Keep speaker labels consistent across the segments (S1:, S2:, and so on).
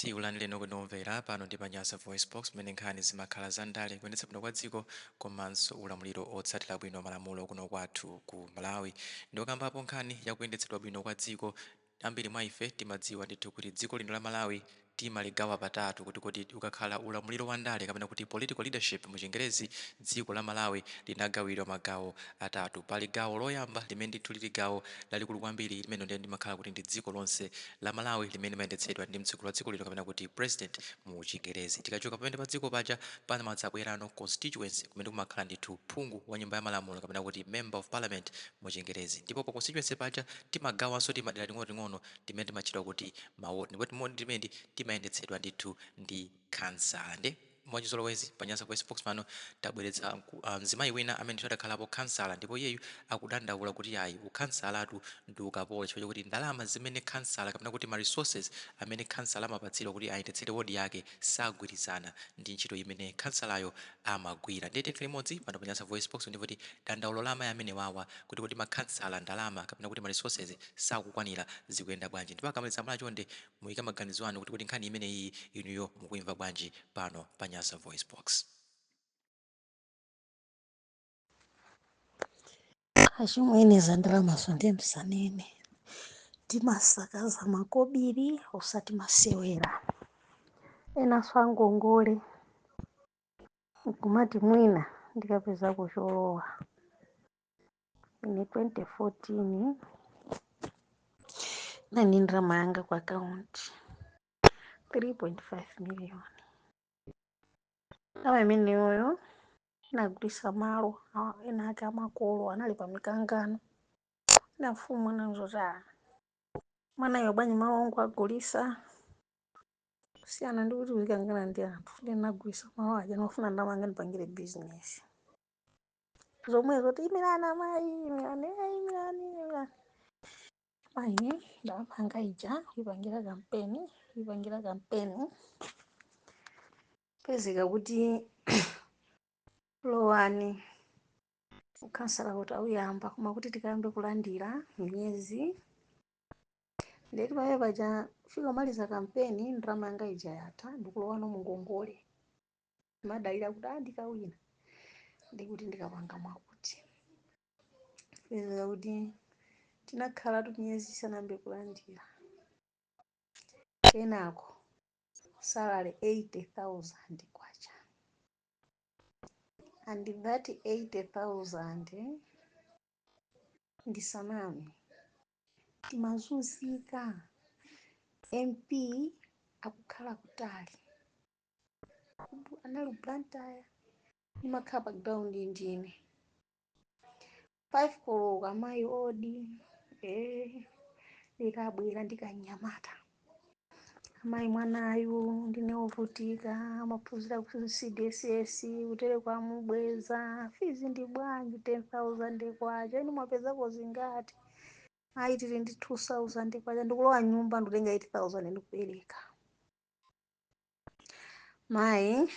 S1: Tikulandireni kunomvera pano ndi pa Nyasa Voice Box, mmene nkhani zimakhala za ndale, kuyendetsa bwino kwa dziko komanso ulamuliro otsatira bwino malamulo kuno kwathu ku Malawi. Ndiokambapo nkhani yakuyendetsedwa bwino kwa dziko, ambiri mwa ife timadziwa ndithu kuti dziko lino la Malawi timaligawa patatu. Kuti ukakhala ulamuliro wa ndale kapena kuti political leadership mu Chingerezi, dziko la Malawi linagawidwa magawo atatu. Pali gawo loyamba limene ndithu lili gawo lalikulu kwambiri, limene ndiye limakhala kuti ndi dziko lonse la Malawi, limene limayendetsedwa ndi mtsogoleri wa dziko lino kapena kuti President mu Chingerezi. Tikachoka pamene pa dziko paja, pamadzabwerano constituency, kumene kumakhala ndithu phungu wa nyumba ya malamulo kapena kuti Member of Parliament mu Chingerezi. Ndipo pa constituency paja timagawanso timadera ting'onoting'ono timene timatchedwa kuti mawodi, ndipo timawodi timene timayendetsedwa ndithu ndi khansala. Ndi mwachizolowezi, pa Nyasa Voice Box pano tabweretsa mzimayi wina amene ndithu adakhalapo khansala, ndipo iyeyu akudandaula kuti ayi, ukhansalatu ndi ukapolo, chifukwa chakuti ndalama zimene khansala kapena kuti ma resources amene khansala amapatsidwa kuti ayendetsere wodi yake sagwirizana ndi ntchito imene khansalayo amagwira. Ndiye tikhale limodzi pano pa Nyasa Voice Box ndipo kuti dandaulo la amayi amene wawa kuti makhansala ndalama kapena kuti ma resources sakukwanira zikuyenda bwanji. Ndipo akamaliza mala, chonde muyike maganizo anu kuti nkhani imeneyi inuyo mukuimva bwanji pano pa Nyasa Voice Box.
S2: Achimwene, za ndalamazo ndiye msanene, timasakaza makobiri osati masewera. Enanso angongole, nkumati mwina ndikapezako cholowa. Ine 2014 nani ndalama yanga ku akaunti 3.5 million. Ndalama imeneyoyo inagulisa malo ena ake amakolo anali pa mikangano na mfumu. Anazoti, "Ah, mwanayo bwanji malo ongo agulisa kusiyana ndi kuti uzikangana ndi anthu?" Ndinagulisa malo aja, ndimafuna ndalama yanga ndipangire business. Zomwezo ti imirani amayi, imirani, imirani, imirani mayi. Ndalama yanga ija kuipangira kampeni, kuipangira kampeni, pezeka kuti lowani ukhansala kuti auyamba, koma kuti tikayambe kulandira miyezi. Ndeti pamene paja fika kumaliza kampeni, ndalama yanga ija yatha, ndikulowano mungongole. Madalira kuti ah, ndikawina ndikuti ndikapanga mwakuti. Pezeka kuti tinakhala tu miyezi isanayambe kulandira. Kenako salary 80,000 kwacha, and that 80,000, ndisaname, timazunzika. MP akukhala kutali, anali Blantyre, ndimakhala pa ground ndine. 5 koloko, amayi odi, ndikabwera ndikanyamata, amayi, mwanayu ndine wovutika, amaphunzira ku CDSS, kutere kwamubweza fees ndi bwanji? 10,000 kwacha. Inu mwapezako zingati? Ayi, tili ndi 2000 kwacha. Ndikulowa nyumba, ndikutenga 8000, ndikupereka. Mayi,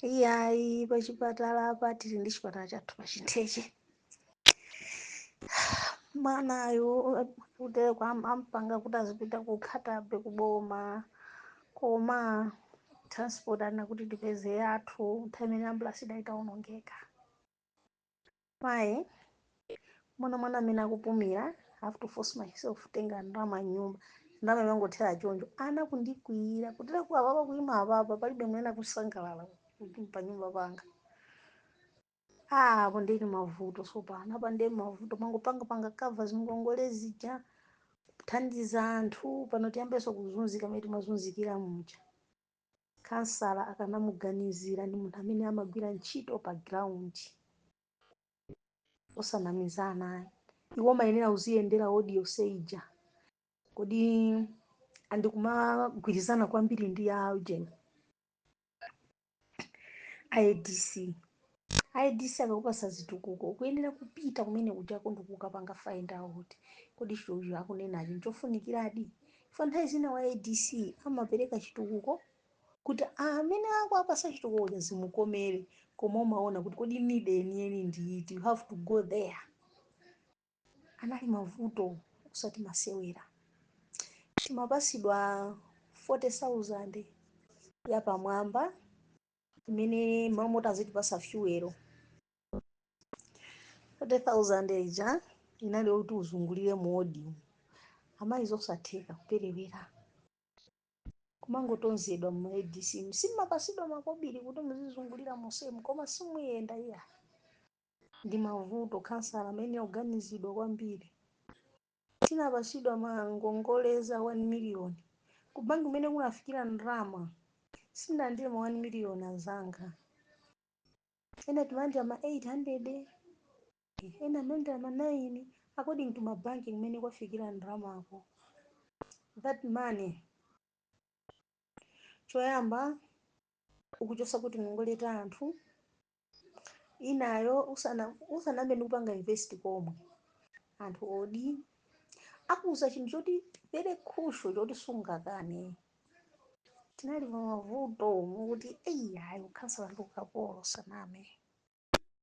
S2: iyayi, pachipatala apa tili ndi chipatala chathu pachintheche, mwanayu kutere kwa ampanga kuti azipita ku Nkhata Bay kuboma, koma transport ana kuti tipeze yathu, nthawi imene ambulance idali itaonongeka. Mayi, mwana, mwana amene akupumira, I have to force myself kutenga ndalama nyumba. Ndalama imangothera choncho. Ana kundikwiyira kutera ku apapa, kuima apapa, palibe mwene akusangalala pa nyumba panga. Ah, apo ndili mavuto sopano, apa ndiye mavuto mangopanga panga cover zingongole zija, kuthandiza anthu. Pano tiyambenso kuzunzika mmene timazunzikira muja. Kansala akanamuganizira ndi munthu amene amagwira ntchito pa ground, osanamizana. Iwo mayenera uziyendera wodi yonse ija. Kodi andikumagwirizana kwambiri ndi a ujeni IDC. IDC akakupasa zitukuko, ukuyenera kupita kumene kujako ndikukapanga find out kodi chitukuko akunenachi nchofunikiradi. Fa nthawi zina wa ADC amapereka chitukuko kuti amene akuapasa chitukuko zimukomere, koma umaona kuti kodi need yeniyeni ndiiti? You have to go there. Anali mavuto usati masewera. Timapasidwa 40,000 yapamwamba imene mamoti azitipasa fuel. 40,000 ija inali yokuti uzungulire mu wodi. Amayi, zosatheka, kuperewera, kumangotonzedwa mu ADC. Simmapasidwa makobiri kuti muzizungulira mosemu, koma simuyenda iya. Ndi mavuto khansala amene oganizidwa kwambiri. Tinapasidwa mangongole za 1 million ku banki. Kumene kunafikira ndalama, sindinalandire ma 1 million anzanga. Ena timalandira ma 800, ena amalandira ma 9, according to mabanki kumene kwafikira ndalamako. That money, choyamba ukuchosa kuti ngongole ta anthu inayo usanambe ndi kupanga invest komwe. Anthu odi akuuza chinthu choti very crucial, choti sungakane. Tinali pa mavuto mukuti eyi, ayi, ukhansala ndi ukapolo, saname.